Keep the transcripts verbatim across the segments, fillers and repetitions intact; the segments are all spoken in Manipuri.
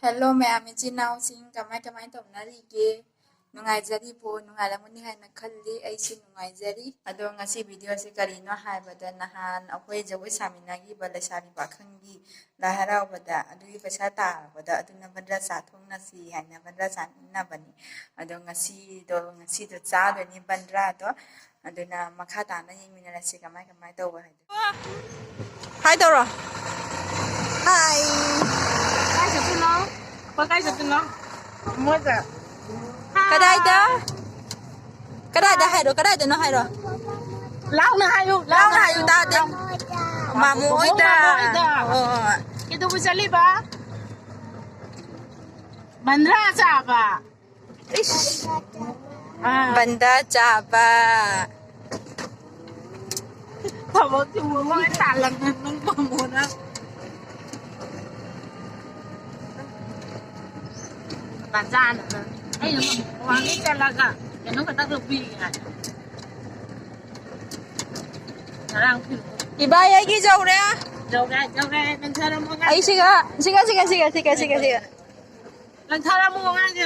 ꯍꯦꯜꯂꯣ ꯃꯌꯥꯝ, ꯏꯆꯤꯟ ꯏꯅꯥꯎꯁꯤꯡ, ꯀꯃꯥꯏ ꯀꯃꯥꯏ ꯇꯧꯅꯔꯤꯒꯦ? ꯅꯨꯡꯉꯥꯏꯖꯔꯤꯕꯣ? ꯅꯨꯡꯉꯥꯏꯔꯝꯒꯅꯤ ꯍꯥꯏꯅ ꯈꯜꯂꯤ꯫ ꯑꯩꯁꯨ ꯅꯨꯡꯉꯥꯏꯖꯔꯤ꯫ ꯑꯗꯣ ꯉꯁꯤ ꯚꯤꯗꯤꯑꯣꯁꯤ ꯀꯔꯤꯅꯣ ꯍꯥꯏꯕꯗ, ꯅꯍꯥꯟ ꯑꯩꯈꯣꯏ ꯖꯒꯣꯏ ꯁꯥꯃꯤꯟꯅꯈꯤꯕ ꯂꯩꯁꯥꯕꯤ ꯄꯥꯈꯪꯒꯤ ꯂꯥꯏ ꯍꯔꯥꯎꯕꯗ ꯑꯗꯨꯒꯤ ꯄꯩꯁꯥ ꯇꯥꯔꯕꯗ ꯑꯗꯨꯅ ꯕꯟꯗ꯭ꯔꯥ ꯆꯥ ꯊꯣꯡꯅꯁꯤ ꯍꯥꯏꯅ ꯕꯟꯗ꯭ꯔꯥ ꯆꯥꯃꯤꯟꯅꯕꯅꯤ꯫ ꯑꯗꯣ ꯉꯁꯤꯗꯣ, ꯉꯁꯤꯗꯣ ꯆꯥꯗꯣꯏꯅꯤ ꯕꯟꯗ꯭ꯔꯥꯗꯣ꯫ ꯑꯗꯨꯅ ꯃꯈꯥ ꯇꯥꯅ ꯌꯦꯡꯃꯤꯟꯅꯔꯁꯤ ꯀꯃꯥꯏ ꯀꯃꯥꯏ ꯇꯧꯕ ꯍꯥꯏꯗꯣ꯫ ꯍꯥꯏ ꯇꯧꯔꯣ꯫ ꯍꯥꯏ꯫ ꯀꯥꯏ ꯆꯠꯇꯣꯏꯅꯣ? ꯑꯩꯈꯣꯏ ꯀꯥꯏ ꯆꯠꯇꯣꯏꯅꯣ? ꯃꯣꯏꯗ꯫ ꯀꯗꯥꯏꯗ? ꯀꯗꯥꯏꯗ ꯍꯥꯏꯔꯣ? ꯀꯗꯥꯏꯗꯅꯣ ꯍꯥꯏꯔꯣ? ꯂꯥꯎꯅ ꯍꯥꯏꯌꯨ, ꯂꯥꯎꯅ ꯍꯥꯏꯌꯨ, ꯇꯥꯗꯦ꯫ ꯃꯥꯃꯣ ꯍꯣꯏꯗ꯫ ꯃꯥꯃꯣ ꯍꯣꯏꯗ꯫ ꯍꯣꯏ, ꯍꯣꯏ꯫ ꯀꯩꯗꯧꯕ ꯆꯠꯂꯤꯕ? ꯕꯟꯗ꯭ꯔꯥ ꯆꯥꯕ꯫ ꯏꯁ꯫ ꯑꯥ꯫ ꯕꯟꯗ꯭ꯔꯥ ꯆꯥꯕ꯫ ꯊꯕꯛꯁꯤ ꯃꯑꯣꯡ ꯑꯃ ꯇꯥꯜꯂꯛꯇꯅ ꯅꯪ ꯄꯥꯝꯃꯣꯅ꯫ ꯃꯆꯥꯅ ꯑꯩꯅ ꯋꯥꯡꯉꯦ ꯆꯠꯂꯒ ꯀꯩꯅꯣ ꯈꯛꯇ ꯂꯧꯕꯤꯒꯦ ꯍꯥꯏ꯫ ꯉꯔꯥꯡ ꯐꯤꯔꯣꯜ꯫ ꯏꯕꯥꯏ, ꯑꯩꯒꯤ ꯌꯧꯔꯦ꯫ ꯌꯧꯔꯦ, ꯌꯧꯔꯦ, ꯂꯪꯊꯔꯝꯃꯣ ꯑꯉꯥꯡꯁꯦ꯫ ꯑꯩ ꯁꯤꯒ, ꯁꯤꯒ, ꯁꯤꯒ꯫ ꯂꯪꯊꯔꯝꯃꯣ ꯑꯉꯥꯡꯁꯦ꯫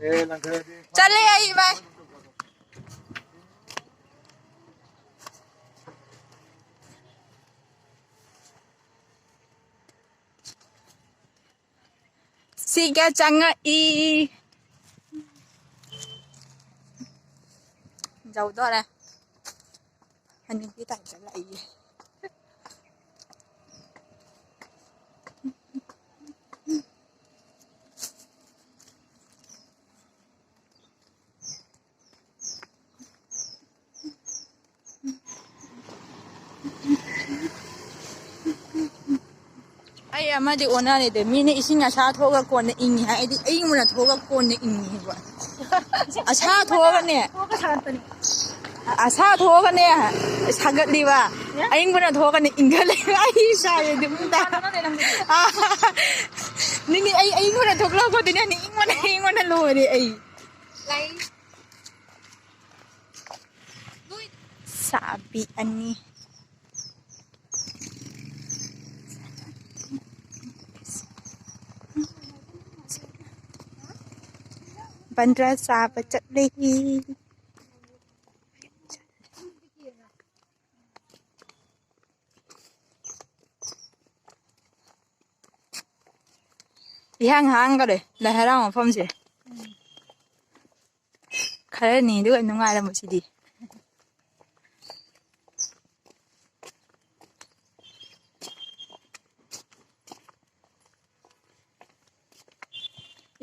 ꯑꯦ, ꯂꯪꯊꯔꯗꯤ꯫ ꯆꯠꯂꯦ ꯑꯩ, ꯏꯕꯥꯏ꯫ ꯁꯤꯒ ꯆꯪꯉꯛꯏ꯫ ꯌꯧꯗꯣꯔꯦ꯫ ꯍꯅꯨꯕꯤ type ꯇ ꯂꯥꯛꯏꯌꯦ꯫ ꯑꯩ ꯑꯃꯗꯤ ꯑꯣꯟꯅꯔꯦꯗ꯫ ꯃꯤꯅ ꯏꯁꯤꯡ ꯑꯁꯥ ꯊꯣꯛꯑꯒ ꯀꯣꯟꯅ ꯏꯪꯉꯤ ꯍꯥꯏ, ꯑꯩꯗꯤ ꯑꯏꯪꯕꯅ ꯊꯣꯛꯑꯒ ꯀꯣꯟꯅ ꯏꯪꯉꯤ ꯍꯥꯏꯕ꯫ ꯑꯁꯥ ꯊꯣꯛꯑꯒꯅꯦ, ꯊꯣꯛꯑꯒ ꯁꯥꯒꯠꯄꯅꯤ꯫ ꯑꯁꯥ ꯊꯣꯛꯑꯒꯅꯦ ꯁꯥꯒꯠꯂꯤꯕ, ꯑꯦ? ꯑꯏꯪꯕꯅ ꯊꯣꯛꯑꯒꯅꯦ ꯏꯪꯒꯠꯂꯤꯕ꯫ ꯑꯩ ꯏꯁꯥꯁꯦ ꯑꯗꯨꯝ ꯇ-, ꯅꯪꯗꯤ, ꯅꯪꯗꯤ꯫ ꯑꯥ, ꯅꯪꯗꯤ ꯑꯩ ꯑꯏꯪꯕꯅ ꯊꯣꯛꯂꯛꯄꯗꯨꯅꯅꯦ ꯏꯪꯕꯅ, ꯏꯪꯕꯅ ꯂꯣꯏꯔꯦ ꯑꯩ꯫ ꯂꯩ꯫ ꯁꯥꯕꯤ ꯑꯅꯤ꯫ ꯄꯟꯗ꯭ꯔ ꯆꯥꯕ ꯆꯠꯂꯤ꯫ ꯏꯍꯥꯡ ꯍꯥꯡꯒ ꯂꯩ ꯂꯥꯏ ꯍꯔꯥꯎ ꯃꯐꯝꯁꯦ꯫ ꯈꯔꯅꯤ ꯑꯗꯨꯒ ꯅꯨꯡꯉꯥꯏꯔꯝꯕꯁꯤꯗꯤ꯫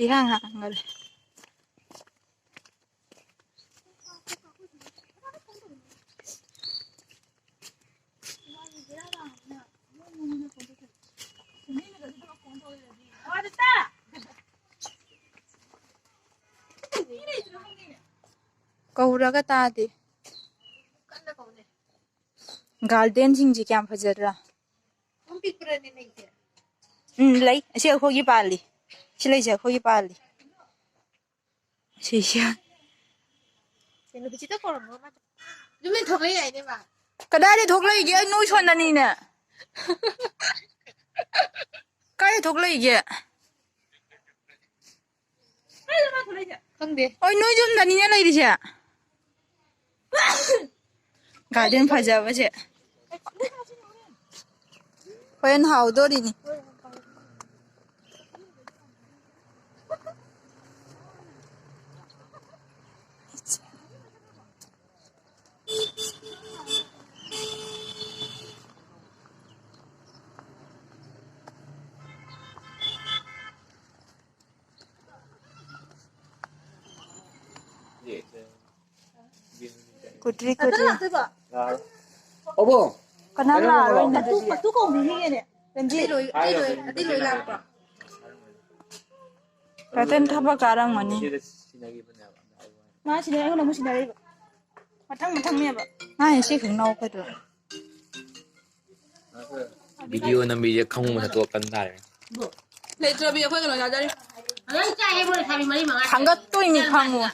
ꯏꯍꯥꯡ ꯍꯥꯡꯒ ꯂꯩ꯫ ꯀꯧꯔꯒ ꯇꯥꯗꯦ꯫ ꯒꯥꯔꯗꯦꯟꯁꯤꯡꯁꯦ ꯀꯌꯥꯝ ꯐꯖꯗ꯭ꯔꯥ? ꯎꯝ, ꯂꯩ꯫ ꯑꯁꯤ ꯑꯩꯈꯣꯏꯒꯤ ꯄꯥꯜꯂꯤ꯫ ꯁꯤ ꯂꯩꯁꯦ ꯑꯩꯈꯣꯏꯒꯤ ꯄꯥꯜꯂꯤ꯫ ꯁꯤꯁꯦ꯫ ꯀꯩꯅꯣ, ꯍꯧꯖꯤꯛꯇ ꯀꯧꯔꯝꯃꯣ, ꯃꯥ ꯌꯨꯝꯗꯩ ꯊꯣꯛꯂꯛꯏ ꯍꯥꯏꯅꯦ, ꯃꯥ꯫ ꯀꯗꯥꯏꯗ ꯊꯣꯛꯂꯛꯏꯒꯦ? ꯑꯩ ꯅꯣꯏ ꯁꯣꯟꯗꯅꯤꯅꯦ꯫ ꯀꯥꯏꯗ ꯊꯣꯛꯂꯛꯏꯒꯦ? ꯀꯥꯏꯗ ꯃꯥ ꯊꯣꯛꯂꯛꯏꯁꯦ? ꯈꯪꯗꯦ꯫ ꯍꯣꯏ, ꯅꯣꯏ ꯌꯨꯝꯗꯅꯤꯅꯦ ꯂꯩꯔꯤꯁꯦ꯫ ꯒꯥꯔꯗꯦꯟ ꯐꯖꯕꯁꯦ꯫ ꯍꯣꯔꯦꯟ ꯍꯥꯎꯗꯣꯔꯤꯅꯤ꯫ ꯀꯨꯇ꯭ꯔꯤ, ꯀꯨꯇ꯭ꯔꯤ꯫ ꯑꯕꯣ! ꯀꯅꯥ ꯂꯥꯛꯑꯔꯣꯏ? ꯃꯇꯨ, ꯃꯇꯨ ꯀꯧꯕꯤꯈꯤꯒꯦꯅꯦ꯫ ꯔꯟꯖꯤꯠ꯫ ꯑꯇꯩ ꯂꯣꯏ, ꯑꯇꯩ ꯂꯣꯏ, ꯑꯇꯩ ꯂꯣꯏ ꯂꯥꯛꯄ꯭ꯔꯣ? ꯔꯇꯟ ꯊꯕꯛ ꯀꯥꯔꯝꯒꯅꯤ꯫ ꯃꯥ ꯁꯤꯅꯦ, ꯑꯩꯉꯣꯟꯗ ꯑꯃꯨꯛ ꯁꯤꯟꯅꯔꯛꯏꯕ꯫ ꯃꯊꯪ ꯃꯊꯪꯅꯦꯕ꯫ ꯃꯥ ꯁꯤ ꯈꯪꯅꯧ ꯀꯩꯗꯧꯔꯦ? ꯚꯤꯗꯤꯑꯣ ꯅꯝꯕꯤꯁꯦ ꯈꯪꯉꯨ ꯃꯊꯛꯇꯣ ꯀꯟ ꯇꯥꯔꯦ꯫ ꯂꯩꯇ꯭ꯔꯕꯤ ꯑꯩꯈꯣꯏ ꯀꯩꯅꯣ ꯆꯥꯖꯔꯤ꯫ ꯊꯥꯡꯒꯠꯇꯣꯏꯅꯤ ꯈꯪꯉꯨ꯫ ꯍꯥ?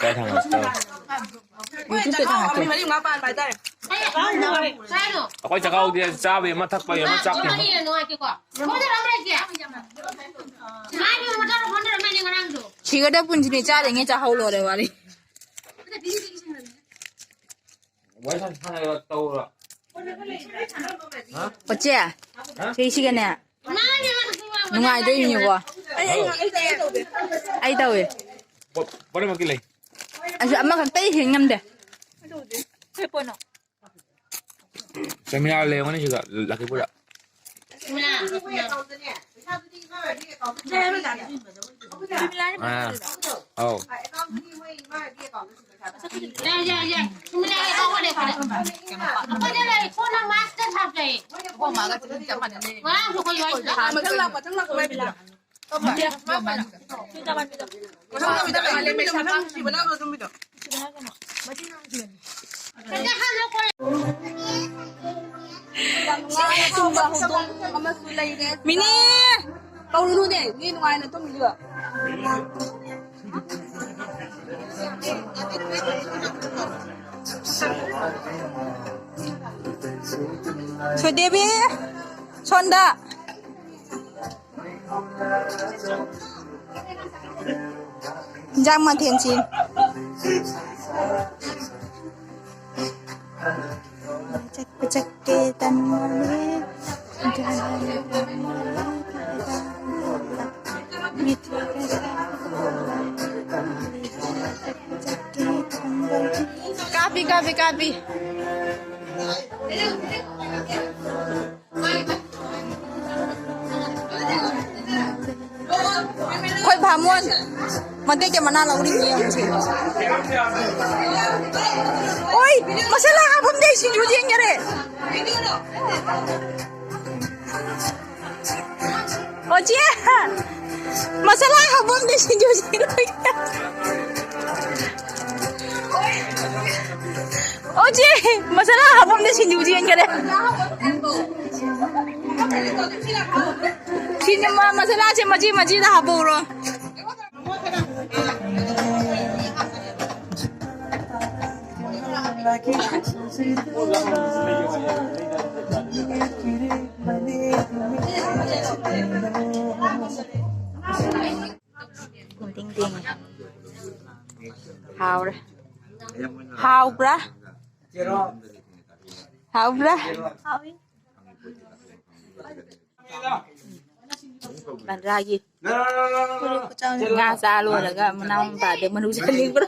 ꯀꯥꯏ ꯊꯥꯡꯒꯠꯇꯣꯏꯅꯣ? ꯌꯨꯇ꯭ꯌꯨꯕꯇ ꯊꯥꯡꯒꯠꯇꯣꯏꯅꯤ꯫ ꯃꯔꯤ ꯃꯉꯥ ꯄꯥꯟꯕ ꯍꯥꯏꯇꯥꯔꯦ꯫ ꯑꯩꯈꯣꯏ ꯆꯥꯛꯍꯥꯎꯗꯤ ꯆꯥꯕꯒꯤ ꯑꯃ ꯊꯛꯄꯒꯤ ꯑꯃ ꯆꯥꯛꯀꯤ ꯑꯃ꯫ ꯁꯤꯒꯗ ꯄꯨꯟꯁꯤꯅꯦ ꯆꯥꯔꯤꯉꯩ ꯆꯥꯍꯧ ꯂꯣꯏꯔꯦ ꯋꯥꯔꯤ꯫ ꯋꯥꯔꯤ ꯁꯥꯟꯅ ꯁꯥꯟꯅꯔꯒ ꯇꯧꯔꯣ꯫ ꯍꯥ? ꯑꯣꯆꯦ, ꯍꯥ? ꯁꯤꯁꯤꯒꯅꯦ ꯅꯨꯡꯉꯥꯏꯗꯣꯏꯅꯤꯀꯣ꯫ ꯑꯩ, ꯑꯩ, ꯑꯩ, ꯑꯩ ꯇꯧꯗꯦ꯫ ꯑꯩ ꯇꯧꯋꯦ꯫ ꯕꯣ-, ꯕꯣꯔꯦꯃꯛꯀꯤ ꯂꯩ꯫ ꯑꯩꯁꯨ ꯑꯃꯈꯛꯇ ꯍꯦꯛ ꯉꯝꯗꯦ꯫ ꯀꯩ ꯄꯣꯠꯅꯣ? ꯁꯦꯃꯤꯅꯥꯔ ꯂꯩꯔꯝꯒꯅꯤ ꯁꯤꯗ, ꯂꯛꯈꯤꯄꯨꯔꯗ꯫ ꯑꯥ, ꯑꯧ꯫ ꯃꯊꯪ ꯂꯥꯛ, ꯃꯊꯪ ꯂꯥꯛ꯫ ꯃꯤꯅꯤ! ꯀꯧꯔꯨꯅꯨꯅꯦ, ꯃꯤ ꯅꯨꯡꯉꯥꯏꯅ ꯇꯨꯝꯃꯤꯕ꯫ ꯁꯣꯏꯗꯦꯕꯤ, ꯁꯣꯟꯗ꯫ ꯏꯟꯖꯥꯡ ꯃꯊꯦꯜꯁꯤ꯫ ꯆꯠꯄ ꯆꯠꯀꯦ ꯇꯟꯕꯅꯦ꯫ ꯀꯥꯞꯄꯤ, ꯀꯥꯞꯄꯤ, ꯀꯥꯞꯄꯤ꯫ ꯑꯩꯈꯣꯏ ꯚꯥꯃꯣꯟ ꯃꯇꯦꯛ ꯃꯅꯥ ꯂꯧꯔꯤꯅꯤ ꯌꯦꯡꯉꯨꯁꯦ꯫ ꯑꯣꯏ, ꯃꯁꯥꯂꯥ ꯍꯥꯞꯐꯝꯗꯩ ꯁꯤꯡꯖꯨ ꯆꯦꯟꯈꯔꯦ꯫ ꯑꯣ ꯆꯦ, ꯃꯁꯥꯂꯥ ꯍꯥꯞꯐꯝꯗꯩ ꯁꯤꯡꯖꯨ ꯆꯦꯟꯈꯔꯦ꯫ ꯑꯣ ꯆꯦ, ꯃꯁꯥꯂꯥ ꯍꯥꯞꯐꯝꯗ ꯁꯤꯡꯖꯨ ꯆꯦꯟꯈꯔꯦ꯫ ꯁꯤꯡꯖꯨ ꯃ-, ꯃꯁꯥꯂꯥꯁꯦ ꯃꯆꯦ ꯃꯆꯦꯗ ꯍꯥꯞꯄꯧꯔꯣ꯫ ꯍꯥꯎꯔꯦ꯫ ꯍꯥꯎꯕ꯭ꯔꯥ? ꯍꯥꯎꯕ꯭ꯔꯥ? ꯕꯟꯗ꯭ꯔꯥꯒꯤ ꯉꯥ ꯆꯥ ꯂꯣꯏꯔꯒ ꯃꯅꯥꯎ ꯅꯨꯄꯥꯗ ꯃꯔꯨ ꯆꯥꯅꯤꯡꯕ꯭ꯔꯥ?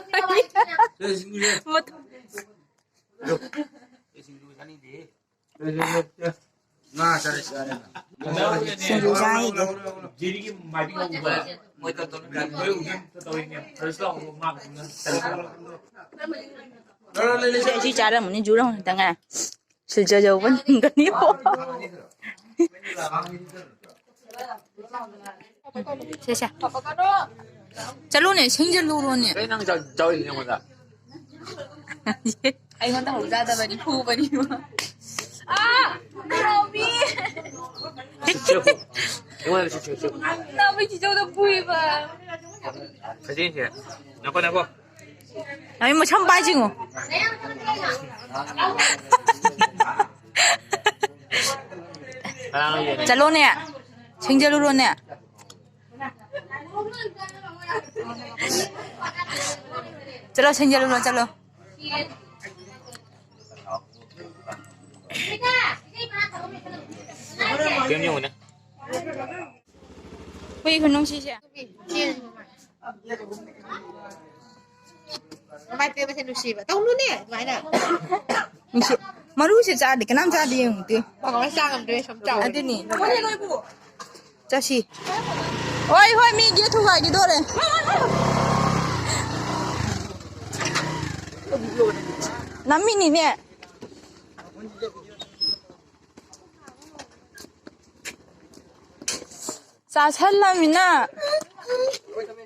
ꯁꯤꯡꯖꯨ ꯆꯥꯏꯒꯦ꯫ ꯁꯤ ꯆꯥꯔꯝꯃꯅꯤ, ꯖꯨꯔꯝ ꯈꯛꯇ ꯉꯥꯏ꯫ ꯁꯤꯜꯆꯔ ꯌꯧꯕ ꯅꯪꯒꯅꯤ꯫ ꯁꯦ, ꯁꯦ꯫ ꯆꯠꯂꯣꯅꯦ, ꯁꯤꯡꯖꯜꯂꯨꯔꯣꯅꯦ꯫ ꯀꯩ ꯅꯪ ꯆꯥ-, ꯆꯥꯎꯔꯤꯁꯤꯅ ꯑꯩꯉꯣꯟꯗ? ꯑꯩꯉꯣꯟꯗ ꯍꯧꯖꯥꯗꯕꯅꯤ, ꯐꯨꯕꯅꯤ꯫ ꯑꯥ! ꯅꯥꯎꯕꯤ! ꯁꯤ, ꯁꯤ, ꯁꯤ꯫ ꯑꯩꯉꯣꯟꯗ ꯁꯤ, ꯁꯤ, ꯁꯤ꯫ ꯅꯥꯎꯕꯤ ꯆꯤꯆꯧꯗ ꯐꯨꯏꯕ꯫ ꯁꯤ, ꯁꯤ꯫ ꯅꯀꯣ, ꯅꯀꯣ꯫ ꯑꯩ ꯃꯁꯝ ꯄꯥꯏꯁꯤꯉꯣ꯫ ꯆꯠꯂꯣꯅꯦ, ꯁꯤꯡꯖꯜꯂꯨꯔꯣꯅꯦ꯫ ꯆꯠꯂꯣ, ꯁꯤꯡꯖꯜꯂꯨꯔꯣ, ꯆꯠꯂꯣ꯫ ꯀꯩꯝ ꯌꯦꯡꯉꯨꯅꯦ꯫ ꯍꯨꯏ ꯈꯨꯅꯨꯡꯁꯤꯁꯦ꯫ ꯃꯃꯥꯏ ꯄꯦꯝꯃꯁꯦ ꯅꯨꯡꯁꯤꯕ꯫ ꯇꯧꯅꯨꯅꯦ ꯑꯗꯨꯃꯥꯏꯅ꯫ ꯅꯨꯡꯁꯤ-, ꯃꯔꯨꯁꯦ ꯆꯥꯗꯦ, ꯀꯅꯥꯝ ꯆꯥꯗꯦ ꯌꯦꯡꯉꯨꯗꯦ꯫ ꯃꯥ ꯀꯃꯥꯏꯅ ꯆꯥ ꯉꯝꯗꯣꯏꯅꯣ ꯁꯨꯝ ꯆꯥꯎ꯫ ꯑꯗꯨꯅꯤ꯫ ꯆꯠꯁꯤ꯫ ꯍꯣꯏ, ꯍꯣꯏ, ꯃꯤ ꯒꯦꯠ ꯊꯨꯒꯥꯏꯈꯤꯗꯣꯔꯦ꯫ ꯅꯝꯃꯤꯅꯤꯅꯦ꯫ ꯆꯥꯁꯜꯂꯃꯤꯅ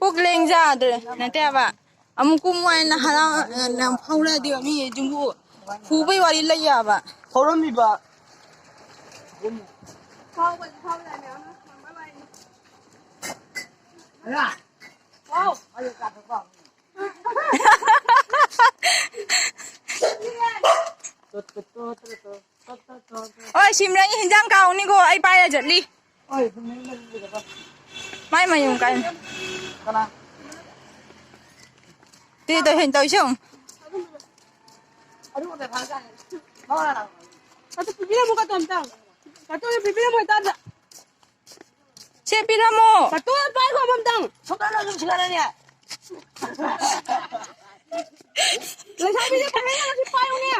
ꯄꯨꯛ ꯂꯦꯡꯖꯥꯗ꯭ꯔꯦ ꯅꯠꯇꯦꯕ꯫ ꯑꯃꯨꯛ ꯀꯨꯝꯃꯣ ꯍꯥꯏꯅ ꯍꯔꯥꯎ-, ꯍꯧꯔꯛꯑꯗꯤ ꯃꯤ ꯌꯨꯝꯕꯨ ꯐꯨꯕꯩ ꯋꯥꯔꯤ ꯂꯩꯌꯦꯕ꯫ ꯍꯧꯔꯝꯃꯤꯕ꯫ ꯍꯣꯏ, ꯁꯤꯝꯔꯟꯒꯤ ꯍꯤꯟꯖꯥꯡ ꯀꯥꯎꯅꯤꯀꯣ, ꯑꯩ ꯄꯥꯏꯔ ꯆꯠꯂꯤ꯫ ꯃꯥꯏ ꯃꯌꯨꯝ ꯀꯥꯏ? ꯀꯅꯥ? ꯇꯨꯗꯤ ꯇꯧ, ꯍꯦꯟ ꯇꯧꯏꯁꯦ ꯌꯦꯡꯉꯨ꯫ ꯑꯗꯨ ꯄꯤꯕꯤꯔꯝꯃꯨ ꯀꯥꯇꯣ ꯑꯝꯇꯪ꯫ ꯀꯥꯇꯣꯗꯣ ꯄꯤꯕꯤꯔꯝꯃꯨ ꯍꯦꯛꯇ꯫ ꯁꯦ ꯄꯤꯔꯝꯃꯣ꯫ ꯀꯥꯇꯣ ꯄꯥꯏꯈꯣ ꯑꯝꯇꯪ꯫ ꯂꯩꯁꯥꯕꯤꯁꯦ ꯄꯥꯏꯍꯜꯂꯒ ꯁꯤ ꯄꯥꯏꯌꯨꯅꯦ꯫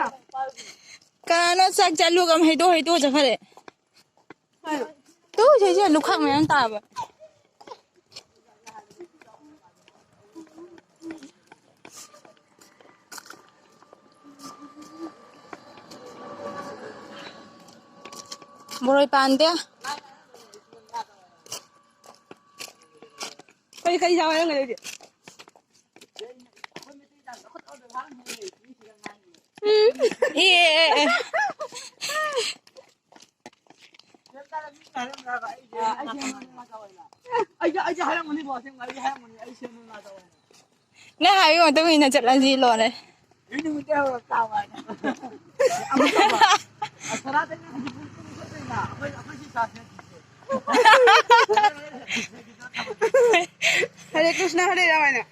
ꯀꯅꯥꯅꯣ ꯆꯥꯛ ꯆꯥ ꯂꯨꯛ ꯑꯃ ꯍꯩꯗꯣꯛ ꯍꯩꯗꯣꯛꯑ ꯆꯠꯈ꯭ꯔꯦ꯫ ꯇꯨ ꯁꯤꯁꯦ ꯂꯨꯈꯥꯛ ꯃꯌꯥꯝ ꯇꯥꯕ꯫ ꯕꯣꯔꯣꯏ ꯄꯥꯟꯗꯦ꯫ ꯀꯔꯤ ꯀꯔꯤ ꯆꯥꯎ ꯍꯥꯏꯔꯝꯒꯅꯤ ꯑꯗꯨꯗꯤ? ꯎꯝ꯫ ꯑꯦ, ꯑꯦ, ꯑꯦ꯫ ꯑꯩꯁꯦ, ꯑꯩꯁꯦ ꯍꯥꯏꯔꯝꯒꯅꯤꯀꯣ, ꯑꯁꯦꯡꯕ ꯑꯩꯁꯦ ꯍꯥꯏꯔꯝꯒꯅꯤ, ꯑꯩ ꯁꯦꯝꯕ ꯉꯥꯛꯇ ꯑꯣꯏꯅ꯫ ꯅꯪ ꯍꯥꯏꯕꯒꯤ ꯃꯇꯨꯡ ꯏꯟꯅ ꯆꯠꯂꯁꯤ ꯂꯣꯏꯔꯦ꯫ ꯏꯅꯨꯡ ꯇꯦ ꯍꯧꯔ ꯇꯥꯎ ꯍꯥꯏꯅ꯫ ꯑꯃꯨꯛ ꯇꯧꯕ꯫ ꯑꯁꯣꯔꯥꯗꯩꯅ ꯍꯧꯖꯤꯛ ꯄꯨꯡ ꯇꯔꯨꯛ ꯆꯠꯇꯣꯏꯅ꯫ ꯑꯩꯈꯣꯏ, ꯑꯩꯈꯣꯏ ꯁꯤ ꯆꯥꯁꯦ꯫ ꯍꯔꯦ ꯀ꯭ꯔꯤꯁꯅ, ꯍꯔꯦ ꯔꯥꯃ ꯍꯥꯏꯅ꯫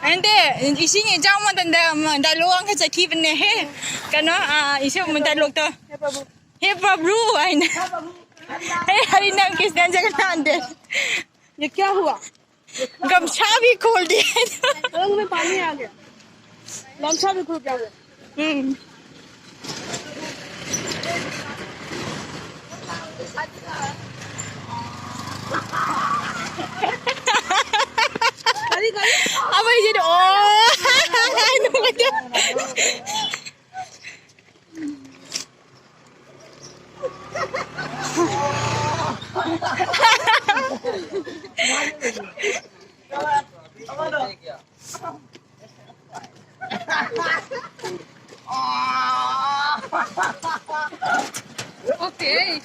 ꯅꯠꯇꯦ, ꯏꯁꯤꯡ ꯏꯆꯥꯎ ꯃꯇꯝꯗ ꯗꯥꯏꯂꯣꯛ ꯑꯃꯈꯛ ꯆꯠꯈꯤꯕꯅꯦꯍꯦ꯫ ꯀꯩꯅꯣ, ꯑ, ꯏꯁꯩ ꯗꯥꯏꯂꯣꯛꯇꯣ꯫ ꯍꯦ ꯄ꯭ꯔꯚꯨ ꯍꯥꯏꯅ꯫ ꯍꯦ ꯍꯔꯤ ꯅꯥꯝ ꯀ꯭ꯔꯤꯁꯅ ꯖꯒꯟꯅꯥꯊ꯫ ये क्या हुआ? गमछा भी खोल दिया। रंग में पानी आ गया। गमछा भी खोल दिया। हम्म। अब ये, ओ। Okay.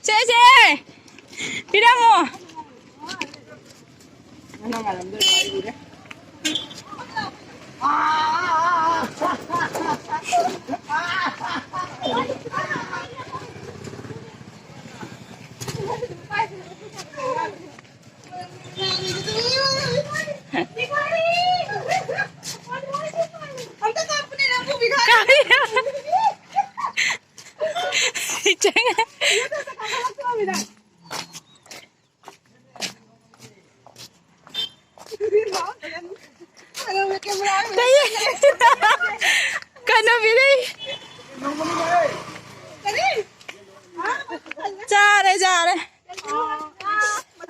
ꯁꯦ, ꯁꯦ! ꯄꯤꯔꯝꯃꯣ꯫ ꯅꯪ ꯉꯥꯏꯔꯝꯗꯣꯏꯔꯣ ꯑꯩꯕꯨꯗꯤ? ꯀꯩꯅꯣ ꯕꯤꯅꯩ? ꯆꯥꯔꯦ, ꯆꯥꯔꯦ꯫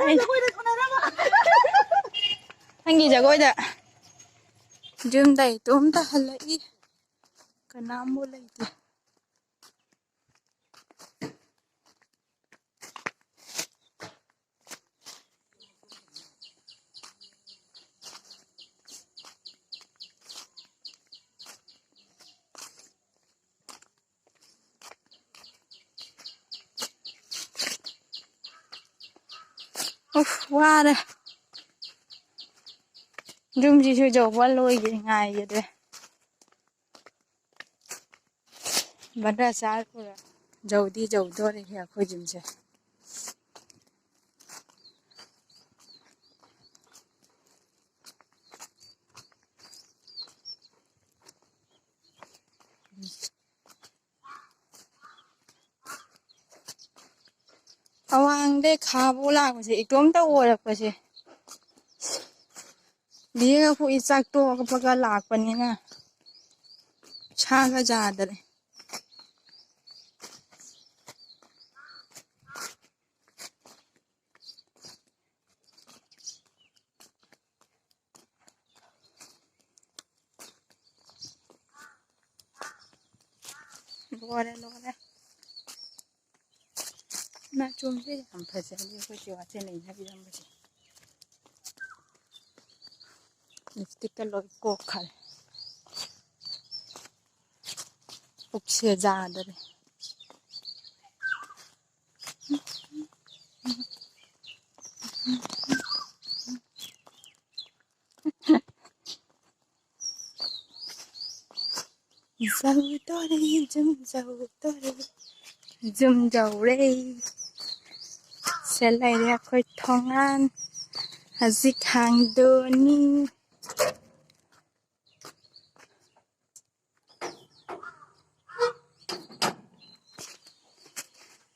ꯑꯩ ꯅꯪꯒꯤ ꯖꯒꯣꯏꯗ ꯌꯨꯝꯗ ꯏꯇꯣꯝꯇ ꯍꯜꯂꯛꯏ꯫ ꯀꯅꯥꯝꯕꯨ ꯂꯩꯇꯦ꯫ ꯎꯐ, ꯋꯥꯔꯦ꯫ ꯌꯨꯝꯁꯤꯁꯨ ꯌꯧꯕ ꯂꯣꯏꯒꯦ ꯉꯥꯏꯒꯗ꯭ꯔꯦ꯫ ꯕꯟꯗ꯭ꯔꯥ ꯆꯥꯔ ꯄꯨꯔ ꯌꯧꯗꯤ ꯌꯧꯗꯣꯔꯦꯍꯦ ꯑꯩꯈꯣꯏ ꯌꯨꯝꯁꯦ꯫ ꯑꯋꯥꯡꯗꯩ ꯈꯥꯕꯨ ꯂꯥꯛꯄꯁꯦ ꯏꯇꯣꯝꯇ ꯑꯣꯏꯔꯛꯄꯁꯦ꯫ ꯕꯦꯒ ꯑꯩꯈꯣꯏ ꯆꯥꯛ ꯇꯣꯛꯄꯒ ꯂꯥꯛꯄꯅꯤꯅ ꯁꯥꯒ ꯌꯥꯗꯔꯦ꯫ ꯂꯣꯏꯔꯦ, ꯂꯣꯏꯔꯦ꯫ ꯅꯥꯆꯣꯝꯁꯦ ꯌꯥꯝ ꯐꯖꯔꯦ, ꯑꯩꯈꯣꯏ ꯆꯦ ꯋꯥꯆꯦꯅ ꯏꯟꯅꯕꯤꯔꯝꯕꯁꯦ꯫ ꯂꯤꯞꯁꯇꯤꯛꯀ ꯂꯣꯏ ꯀꯣꯛꯈꯔꯦ꯫ ꯄꯨꯛꯁꯦ ꯌꯥꯗꯔꯦ꯫ ꯌꯧꯗꯣꯔꯦ, ꯌꯨꯝ ꯌꯧꯗꯣꯔꯦ, ꯌꯨꯝ ꯌꯧꯔꯦ꯫ ꯁꯦ ꯂꯩꯔꯦ ꯑꯩꯈꯣꯏ ꯊꯣꯡꯒꯥꯟ꯫ ꯍꯧꯖꯤꯛ ꯍꯥꯡꯗꯣꯛꯑꯅꯤ꯫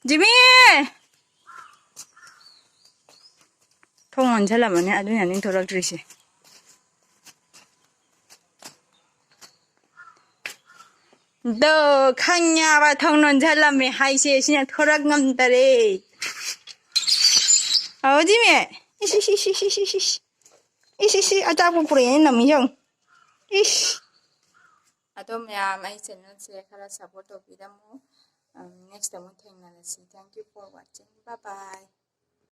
ꯖꯤꯃꯤ! ꯊꯣꯡ ꯂꯣꯟꯁꯤꯜꯂꯝꯃꯅꯤ, ꯑꯗꯨꯅꯅꯤ ꯊꯣꯛꯂꯛꯇ꯭ꯔꯤꯁꯦ꯫ ꯗꯣ, ꯈꯪꯉꯦꯕ ꯊꯣꯡ ꯂꯣꯟꯁꯤꯜꯂꯝꯃꯦ ꯍꯥꯏꯁꯦ, ꯁꯤꯅ ꯊꯣꯔꯛ ꯉꯝꯗꯔꯦ꯫ ꯑꯧ, ꯖꯤꯃꯤ꯫ ꯏꯁ, ꯏꯁ, ꯏꯁ, ꯏꯁ, ꯏꯁ, ꯏꯁ꯫ ꯏꯁ, ꯏꯁ, ꯏꯁ, ꯑꯆꯥꯄꯣꯠ ꯄꯨꯔꯛꯑꯦꯅ ꯅꯝꯃꯤ ꯌꯦꯡꯉꯨ꯫ ꯏꯁ꯫ ꯑꯗꯣ ꯃꯌꯥꯝ, ꯑꯩ channelꯁꯦ ꯈꯔ support ꯇꯧꯕꯤꯔꯝꯃꯨ꯫ ꯎꯝ, next ꯑꯃꯨꯛ ꯊꯦꯡꯅꯔꯁꯤ꯫ Thank you for watching. Bye bye.